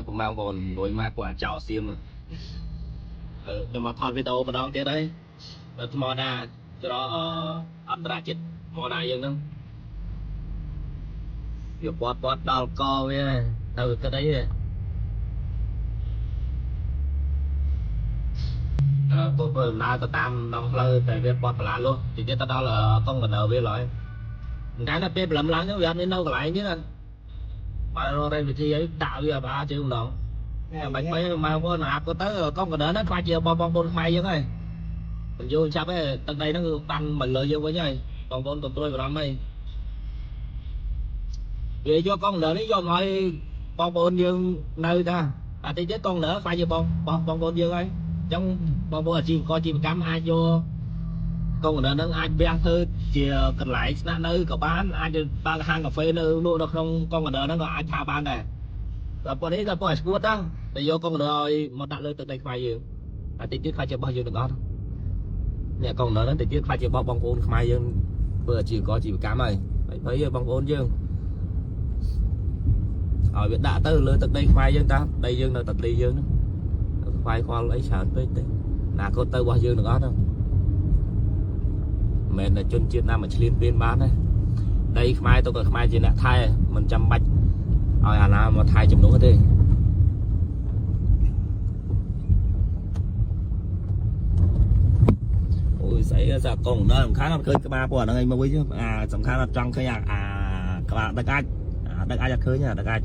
ប្រហែលបងប្អូនលួយមកពួកអាចោសៀមខ្ញុំមកថតវីដេអូម្ដងទៀតហើយដល់ថ្មដាច្រកអន្តរជាតិថ្មដាយើងហ្នឹងវាពាត់ពាត់ដល់កវាទៅគិតអីទេពួកធ្វើដំណើរទៅតាមដងផ្លូវតែវាពាត់បន្លាលុះទីទៀតទៅដល់កុងកណ្ដើវាឡើយតែដល់ពេលព្រលឹមឡើងវាអត់មាននៅកន្លែងទេណាបើរករេវិធីអីដាក់វាឲ្យបាជើងម្ដង បាញ់បីមកបងអាប់ទៅកុំកណ្ដើហ្នឹងខ្លាចជាបងបងប្អូនខ្មែរយើងហើយបញ្យល់ចាប់ឯងទឹកដីហ្នឹងគឺបាំងមកលើយើងវិញហើយបងប្អូនកុំព្រួយបារម្ភអីវាយកកុងកណ្ដើនេះយកមកឲ្យបងប្អូនយើងនៅតាអាតិចទៀតកុងកណ្ដើខ្លាចជាបងបងបងប្អូនយើងហើយអញ្ចឹងបងប្អូនអាជីវករជីវកម្មអាចយកកុងកណ្ដើហ្នឹងអាចវាំងធ្វើជាកន្លែងស្នាក់នៅក៏បានអាចបើកហាងកាហ្វេនៅលក់នៅក្នុងកុងកណ្ដើហ្នឹងក៏អាចថាបានដែរដល់ប៉ុណ្នេះដល់ប៉ុណ្ណេះស្គួតតាតែយកកុងកណ្ដើឲ្យមកដាក់លើទឹកដីខ្មែរយើងអាតិចទៀតខ្លាចជារបស់យើងទាំងអស់នេះកុងកណ្ដើហ្នឹងតិចទៀតខ្លាចជារបស់បងប្អូនខ្មែរយើងធ្វើអាជីវករជីវកម្មហើយហើយភ័យបងប្អូនយើងឲ្យវាដាក់ទៅលើទឹកដីខ្មែរយើងតាដីយើងនៅទឹកដីយើងហ្នឹងខ្វាយខ្វល់អីច្រើនពេកទេអនាគតទៅរបស់យើងទាំងអស់ហ្នឹងមិនមែនតែជនជាតិណាមកឈ្លានពានបានទេដីខ្មែរទៅក៏ខ្មែរជាអ្នកថែមិនចាំបាច់ឲ្យអាណាមកថែជំនួសទេ អូយស្អីសាកុងដល់សំខាន់អត់ឃើញក្បាលពួកអាហ្នឹងឯងមកវិញអាសំខាន់អត់ចង់ឃើញអាអាក្បាលដឹកអាចអាដឹកអាចអត់ឃើញអាដឹកអាច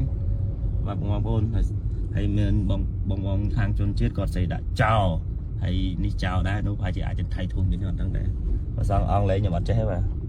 បាទបងប្អូនហើយមានបងបងបងខាងជនជាតិគាត់ស្អីដាក់ចោលហើយនេះចោលដែរនោះប្រហែលជាអាចថៃធំទៀតខ្ញុំអត់ដឹងដែរបើសងអង់គ្លេសខ្ញុំអត់ចេះទេបាទ។